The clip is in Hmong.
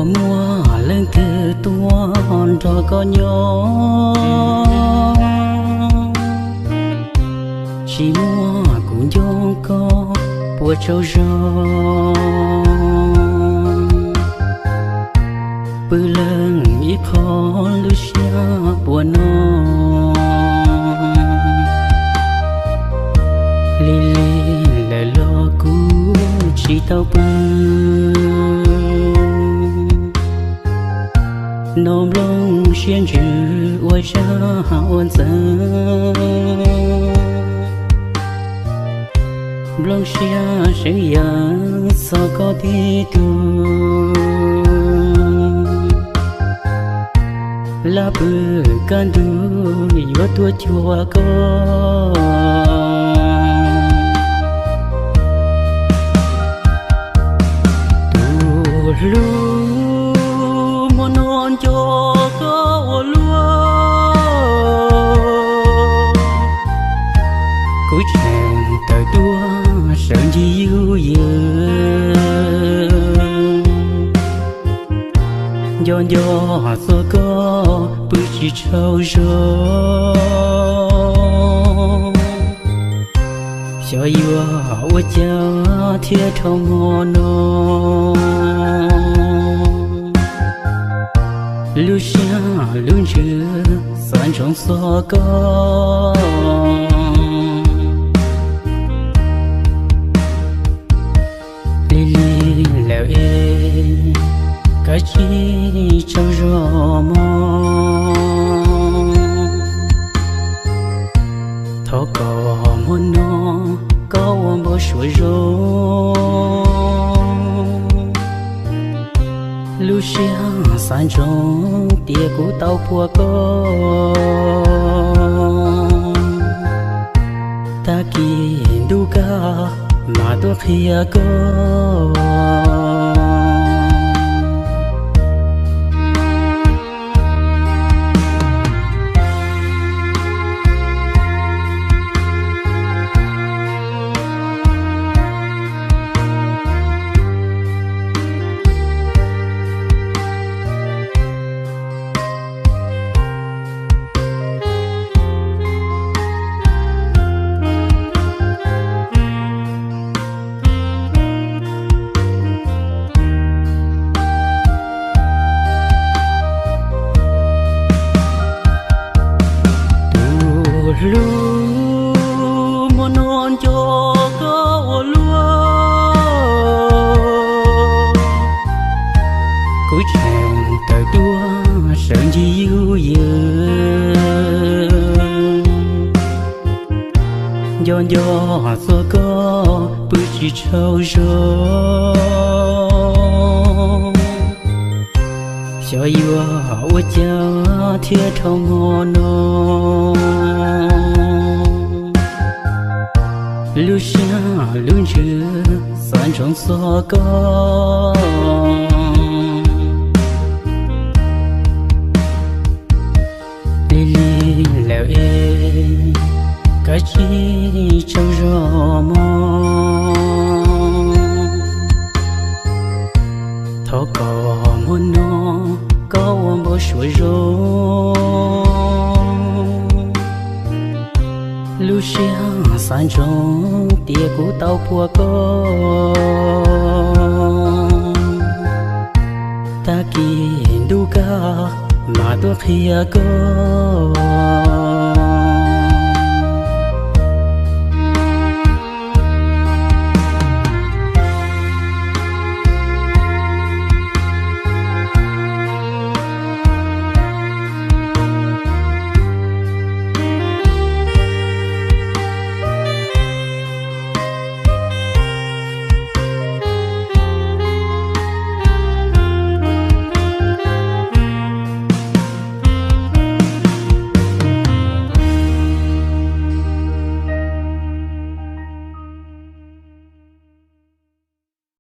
Muaj leej twg tuaj nrog koj nyob, tsis muaj kuv nco koj puas tsaug zog. Pw leej ib qho lub siab puas no, lig lig lawm los kuv tsis tau pw. No nplooj siab ntsws ua zaj ua ntxeev, nplooj siab seev yees txog koj tib tug. Laj pw kaj ntug yuav tuaj cuag koj. Tus hlub muaj no nco koj ua luaj, kuv tseem tawm tuaj sawv ncig yug yws. Nco nco txog koj pw tsis tsaug zog, xyov yuav ua cas thiaj dhau hmo no. Lub siab lub ntsws xav ntsoov txog koj. Lig lig lawm es kav tsij tsaug zog mog. Thov kom hmo no koj ua npau suav zoo. Lub siab xav ntsoov tias kuv tau puas koj. Tag kis ntuj kag mam tuaj qhia koj. Tus hlub muaj no nco koj ua luaj, kuv tseem tawm tuaj sawv ncig yug yws. Nco nco txog koj pw tsis tsaug zog, xyov yuav ua cas thiaj dhau hmo no. Lub siab lub ntsws xav ntsoov txog koj. Lig lig lawm es kav tsij tsaug zog mog. Thov kom hmo no koj ua npau suav zoo. Lub siab xav ntsoov tias kuv tau puas koj. Tag kis ntuj kag mam tuaj qhia koj.